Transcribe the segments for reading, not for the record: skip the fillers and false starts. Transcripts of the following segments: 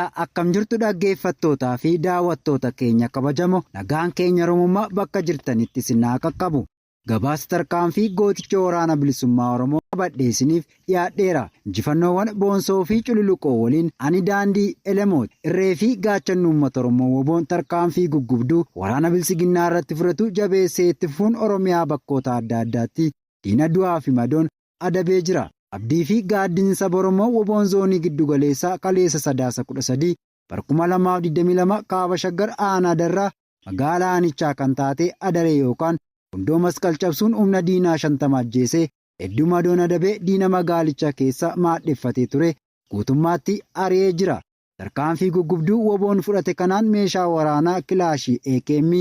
Yooyyaa akkam jirtu dhaggeeffattootaa fi daawwattoota keenya kabajamo nagaan keenya Oromummaa bakka jirtanitti isin haa qaqqabu. Gabaasa tarkaanfii gooticha waraana bilisummaa Oromoo qabadhee isiniif dhiyaadheera. Injifannoowwan boonsoo fi cululuqoo waliin ani daandii Elemooti. Irree fi gaachanni uummata Oromoo WBOn tarkaanfii guggubduu waraana biltsiginnaa irratti fudhatu jabeessee itti fufuun Oromiyaa bakkoota adda addaatti diina du'aa fi madoon adabee jira. Abdii fi gaaddisni saba Oromoo WBOn Zoonii Giddu Galeessaa kaleessa Sadaasa 13 bar 2022 Kaaba Shaggar Aanaa Darraa magaalaa aanichaa kan taate Adaree yookaan Gundoo Masqal cabsuun humna diinaa 50 ajjeesee hedduu madoon adabee diina magaalicha keessa maadheffatee ture guutummaatti ari'ee jira. Tarkaanfii guggubduu WBOn fudhate kanaan meeshaa waraanaa kilaashii AKM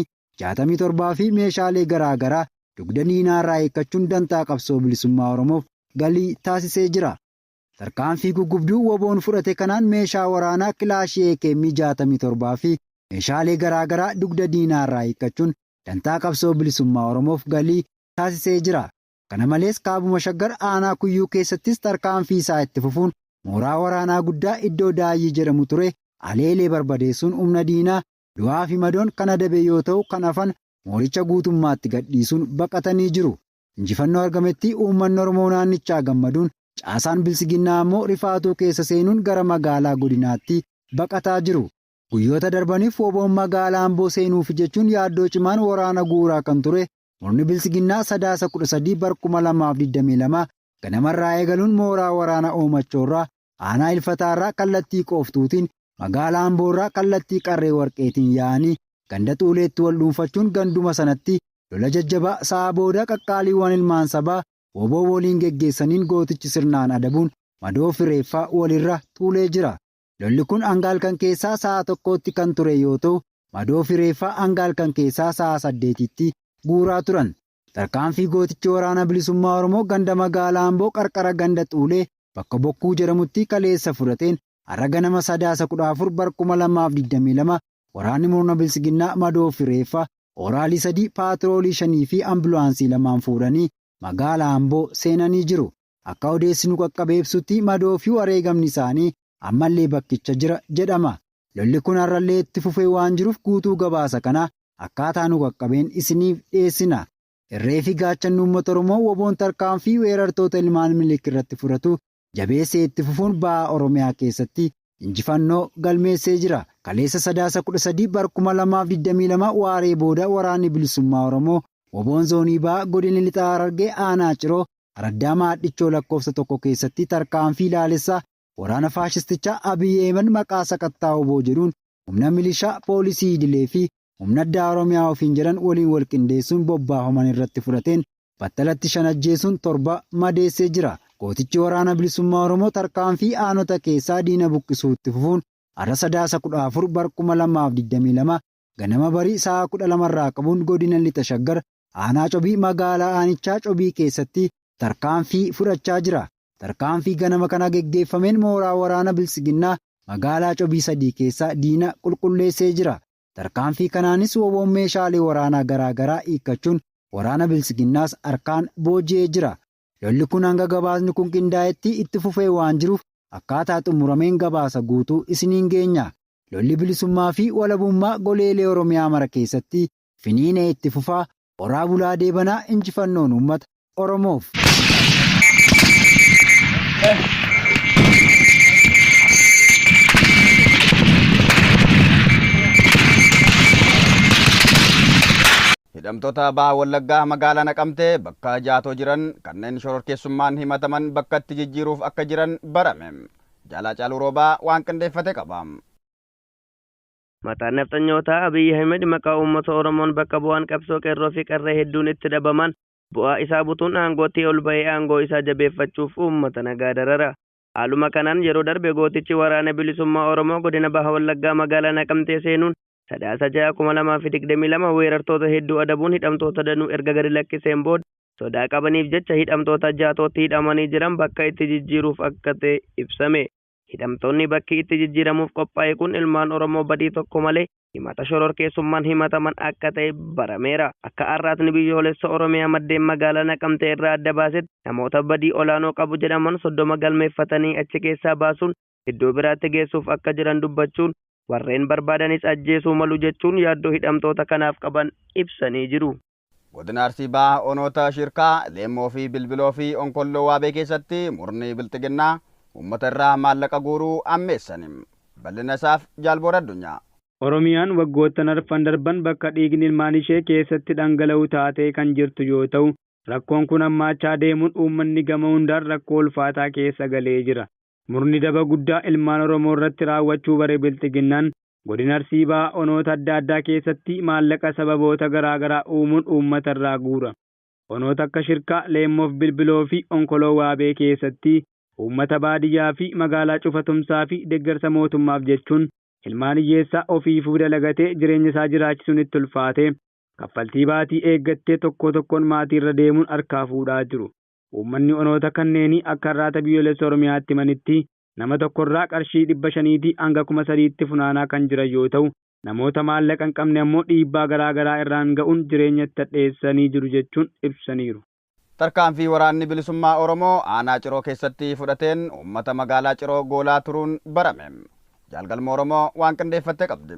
67 fi meeshaalee garaa garaa dugda diinaarraa hiikkachuun dantaa qabsoo bilisummaa Oromoof galii taasisee jira. Tarkaanfii guggubduu WBOn fudhate kanaan meeshaa waraanaa kilaashii AKM 67 fi meeshaalee garaa garaa dugda diinaarraa hiikkachuun dantaa qabsoo bilisummaa Oromoof galii taasisee jira. Kana malees Kaabuma Shaggar aanaa Kuyyuu keessattis tarkaanfii isaa itti fufuun mooraa waraanaa guddaa iddoo Daayyii jedhamu ture aleelee barbadeessuun humna diinaa du'aa fi madoon kan adabe yoo ta'u kan hafan mooricha guutummaatti gadhiisuun baqatanii jiru. Injifannoo argametti uummanni Oromoo naannichaa gammaduun caasaan biltsiginnaa ammoo rifaatuu keessa seenuun gara magaalaa godinaatti baqataa jiru. Guyyoota darbaniif WBOn magaalaa Amboo seenuufi jechuun yaaddoo cimaan waraana guuraa kan ture murni biltsiginnaa Sadaasa 13 bar 2022 ganamarraa eegaluun mooraa waraana Oomachoorraa aanaa Ilfataarraa kallattii Qooftuutiin magaalaa Amboorraa kallattii Qarree Warqeetiin yaa'anii ganda Xuuleetti wal dhuunfachuun ganduma sanatti lola jajjabaa sa'a booda qaqqaaliiwwan ilmaan sabaa WBO waliin geggeessaniin gootichi sirnaan adabuun madoo fi reeffa walirra tuulee jira. Lolli kun hanga halkan keessaa sa'a tokkootti kan ture yoo ta'u, madoo fi reeffa hanga halkan keessaa sa'a saddeetitti guuraa turan. Tarkaanfii gootichi Waraana Bilisummaa Oromoo ganda magaalaa Amboo qarqara ganda Xuulee bakka Bokkuu jedhamutti kaleessa fudhateen har'a ganama Sadaasa 14 bar 2022 waraanni murna Biltsiginnaa madoo fi reeffa Ooraalii 3, paatroolii 5 fi ambulaansii 2n fuudhanii magaalaa Amboo seenanii jiru. Akka odeessi nu qaqqabe ibsutti madoo fi wareegamni isaanii ammallee bakkicha jira jedhama. Lolli kun har'allee itti fufee waan jiruuf guutuu gabaasa kanaa akkaataa nu qaqqabeen isiniif dhiyeessina. Irree fi gaachanni uummata Oromoo WBOn tarkaanfii weerartoota ilmaan Minilik irratti fudhatu jabeessee itti fufuun Baha Oromiyaa keessatti injifannoo galmeessee jira. Kaleessa Sadaasa 13 bar 2022 waaree booda Waraanni Bilisummaa Oromoo WBOn Zoonii Baha Godina Lixa Harargee Aanaa Ciroo Araddaa Maadhichoo lakkoofsa 1 keessatti tarkaanfii laalessaa waraana faashistichaa Abiy Ahimad maqaa sakattaa wbo jedhuun humna milishaa, poolisii idilee fi humna addaa Oromiyaa ofiin jedhan waliin wal qindeessuun bobbaafaman irratti fudhateen battalatti 5 ajjeesuun 7 madeessee jira. Gootichi Waraana Bilisummaa Oromoo tarkaanfii aanota keessaa diina buqqisuu itti fufuun har'a Sadaasa 14 bar 2022 ganama barii sa'a 12 irraa qabuun godina Lixa Shaggar aanaa Cobii magaalaa aanichaa Cobii keessatti tarkaanfii fudhachaa jira. Tarkaanfii ganama kana geggeeffameen mooraa waraana Biltsiginnaa magaalaa Cobii 3 keessaa diina qulqulleessee jira. Tarkaanfii kanaanis WBOn meeshaalee waraanaa garaa garaa hiikkachuun waraana Biltsiginnaas harkaan booji'ee jira. Lolli kun hanga gabaasni kun qindaa'etti itti fufee waan jiruuf akkaataa xumurameen gabaasa guutuu isiniin geenya. Lolli bilisummaa fi walabummaa goleelee Oromiyaa mara keessatti finiinee itti fufaa, horaa bulaa deebanaa injifannoon uummata Oromoof. Hidhamtoota Baha Wallaggaa magaalaa Naqamtee bakka Jaatoo jiran kanneen shororkeessummaan himataman bakkatti jijjiiruuf akka jiran barame. Jaal Haacaaluu Roobaa waan qindeeffate qaba. Mataan nafxanyootaa Abiy Ahimed maqaa uummata Oromoon bakka bu'aan qabsoo qeerroo fi qarree hedduun itti dhabaman bu'aa isaa butuun aangootti ol ba'ee aangoo isaa jabeeffachuuf uummata nagaa darara. Haaluma kanaan yeroo darbe gootichi Waraana Bilisummaa Oromoo godina Baha Wallaggaa magaalaa Naqamtee seenuun Sadaasa 6, 2022 weerartoota hedduu adabuun hidhamtoota danuu erga gadi lakkiseen booda sodaa qabaniif jecha hidhamtoota Jaatootti hidhamanii jiran bakka itti jijjiiruuf akka ta'e ibsame. Hidhamtoonni bakki itti jijjiiramuuf qophaa'e kun ilmaan Oromoo badii tokko malee himata shororkeessummaan himataman akka ta'e barameera. Akka Arraatni Biyyoolessa Oromiyaa maddeen magaalaa Naqamtee irraa adda baasetti namoota badii olaanoo qabu jedhaman 30 galmeeffatanii achi keessaa baasuun iddoo biraatti geessuuf akka jiran dubbachuun warreen barbaadanis ajjeesuu malu jechuun yaaddoo hidhamtoota kanaaf qaban ibsanii jiru. Godina Arsii Bahaa onoota Shirkaa, Leemmoo fi Bilbiloo fi Onkolloo Waabee keessatti murni Bilxiginnaa uummata irraa maallaqa guuruu ammeessan. Bal'ina isaaf Jaal Boor Addunyaa. Oromiyaan waggoottan arfan darban bakka dhiigni ilmaan ishee keessatti dhangala'u taatee kan jirtu yoo ta'u, rakkoon kun hammaachaa deemuun uummanni gama hundaan rakkoo ulfaataa keessa galee jira. Murni daba guddaa ilmaan Oromoo irratti raawwachuu bare Bilxiginnaan godina Arsii Bahaa onoota adda addaa keessatti maallaqa sababoota garaa garaa uumuun uummata irraa guura. Onoota akka Shirkaa, Leemmoof Bilbiloo fi Onkoloo Waabee keessatti uummata baadiyyaa fi magaalaa cufa tumsaa fi deeggarsa mootummaaf jechuun ilmaan hiyyeessaa ofiifuu dalagatee jireenya isaa jiraachisuun itti ulfaate kaffaltii baatii eeggattee tokko tokkoon maatii irra deemuun harkaa fuudhaa jiru. Uummanni onoota kanneenii akka Arraata Biyyoolessa Oromiyaatti himanitti nama tokkorraa qarshii 500tii hanga 3000tti funaanaa kan jiran yoo ta'u, namoota maallaqa hin qabne ammoo dhiibbaa garaa garaa irraan ga'uun jireenya itti hadheessanii jiru jechuun ibsaniiru. Tarkaanfii Waraanni Bilisummaa Oromoo Aanaa Ciroo keessatti fudhateen uummata magaalaa Ciroo goolaa turuun barame. Jaal Galmoo Oromoo waan qindeeffatte qabdi.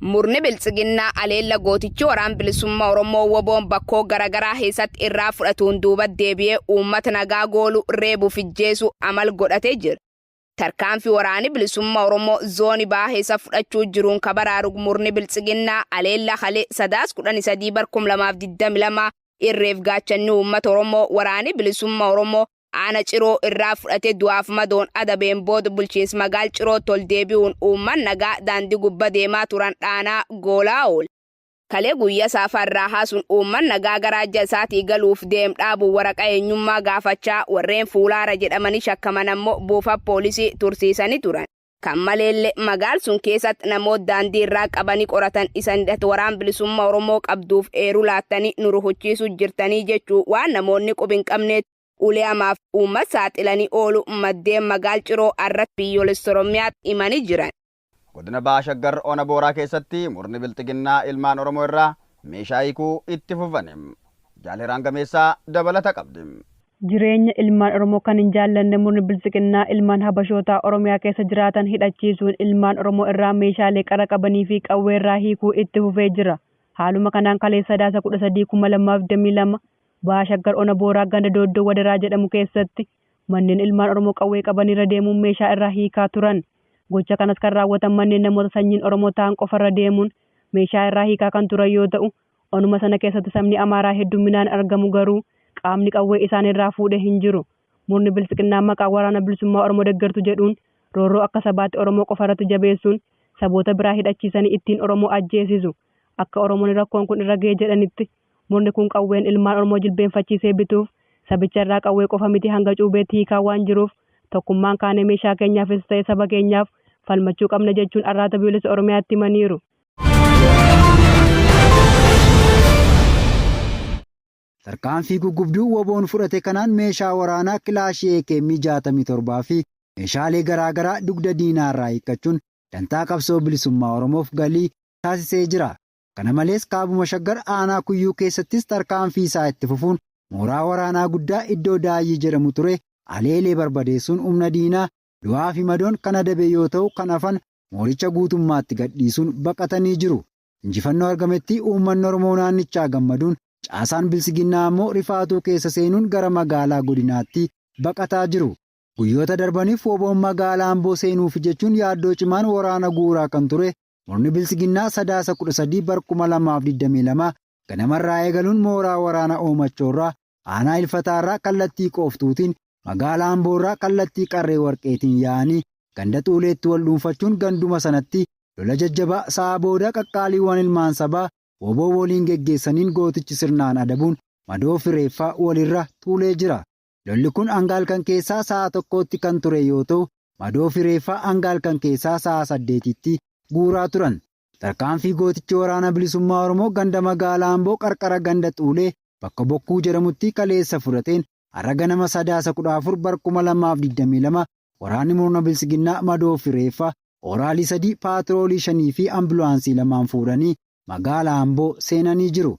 Murni Biltsiginnaa aleella gootichi Waraan Bilisummaa Oromoo WBOn bakkoo garagaraa keessatti irraa fudhatuun duuba deebi'ee uummata nagaa gooluu, reebuuf ijjeesuu amal godhatee jira. Tarkaanfii Waraani Bilisummaa Oromoo Zooni Baha keessa fudhachuu jiruun ka baraarug murni Biltsiginnaa aleella kalee Sadaas 13 bar 2022 irreef gaachanni uummata Oromoo Waraani Bilisummaa Oromoo Aana Ciroo irraa fudhate du'aaf madoon adabeen booda bulchiins magaal Cirootti ol deebi'uun uumman nagaa daandii gubba deemaa turan dhaanaa goolaa oole. Kalee guyya saafa irraa haasuun uumman nagaa gara ajja isaatii galuuf deem dhaabuun waraqaa eenyummaa gaafachaa warreen fuulaara jedhamanii shakkaman ammoo buufa poolisii tursiisanii turan. Kan maleelle magaal sun keessatti namoot daandii irraa qabanii qoratan isan hidhata Waraan Bilisummaa Oromoo qabduuf eeruu laattanii nu rukuchiisuu jirtanii jechuu waan namoonni qub hin qabneet ulee hamaaf uummat saaxilanii oolu maddeen magaal Ciroo Arrat Biyyoolessa Oromiyaatti himanii jiran. Godina Baha Shaggar Ona Booraa keessatti murni Bilxiginnaa ilmaan Oromoo irraa meeshaa hiikuu itti fufan. Jaal Hiraan Gameessaa dabalata qabdi. Jireenya ilmaan Oromoo kan hin jaallanne murni Biltsiginnaa ilmaan Habashootaa Oromiyaa keessa jiraatan hidhachiisuun ilmaan Oromoo irraa meeshaalee qara qabanii fi qawwee irraa hiikuu itti fufee jira. Haaluma kanaan kaleessa Sadaasa 13, 2022 Baha Shaggar Ona Booraa ganda Dooddoo Wadaraa jedhamu keessatti manneen ilmaan Oromoo qawwee qaban irra deemuun meeshaa irraa hiikaa turan. Gocha kanas kan raawwatan manneen namoota sanyiin Oromoo ta'an qofarra deemuun meeshaa irraa hiikaa kan turan yoo ta'u, onuma sana keessatti sabni Amaaraa heddumminaan argamu garuu qaamni qawwee isaan irraa fuudhe hin jiru. Murni Biltsiginnaa maqaa Waraana Bilisummaa Oromoo deggertu jedhuun roorroo akka sabaatti Oromoo qofarratti jabeessuun saboota biraa hidhachiisanii ittiin Oromoo ajjeesisu. Akka Oromoonni rakkoon kun irra gahe jedhanitti murni kun qawween ilmaan Oromoo jilbeenfachiisee bituuf sabicha irraa qawwee qofa miti hanga cuubeetti hiikaa waan jiruuf tokkummaan kaanee meeshaa keenyaafis ta'e saba keenyaaf falmachuu qabna jechuun Arraata Biyyoolessa Oromiyaatti himaniiru. Tarkaanfii guggubduu WBOn fudhate kanaan meeshaa waraanaa kilaashii AKM 67 fi meeshaalee garaa garaa dugda diinaa irraa hiikkachuun dantaa qabsoo bilisummaa Oromoof galii taasisee jira. Kana malees Kaabuma Shaggar aanaa Kuyyuu keessattis tarkaanfii isaa itti fufuun mooraa waraanaa guddaa iddoo Daayyii jedhamu ture aleelee barbadeessuun humna diinaa du'aa fi madoon kan adabe yoo ta'u kan hafan mooricha guutummaatti gadhiisuun baqatanii jiru. Injifannoo argametti uummanni Oromoo naannichaa gammaduun caasaan Biltsiginnaa ammoo rifaatuu keessa seenuun gara magaalaa godinaatti baqataa jiru. Guyyoota darbaniif WBOn magaalaa Amboo seenuufi jechuun yaaddoo cimaan waraana guuraa kan ture murni Biltsiginnaa Sadaasa 13 bar 2022 ganamarraa eegaluun mooraa waraana Oomachoorraa aanaa Ilfataarraa kallattii Qooftuutiin magaalaa Amboorraa kallattii Qarree Warqeetiin yaa'anii ganda Xuuleetti wal dhuunfachuun ganduma sanatti lola jajjabaa sa'a booda qaqqaaliiwwan ilmaan sabaa wbo waliin geggeessaniin gootichi sirnaan adabuun madoo fi reeffa walirra tuulee jira. Lolli kun hanga halkan keessaa sa'a tokkootti kan ture yoo ta'u, madoo fi reeffa hanga halkan keessaa sa'a saddeetiitti guuraa turan. Tarkaanfii gootichi Waraana Bilisummaa Oromoo ganda magaalaa Amboo qarqara ganda Xuulee bakka Bokkuu jedhamutti kaleessa fudhateen har'a ganama Sadaasa 14 bar 2022 waraanni murna Biltsiginnaa madoo fi reeffa Ooraalii 3, Paatroolii 5 fi Ambulaansii 2n fuudhanii magaalaa Amboo seenanii jiru.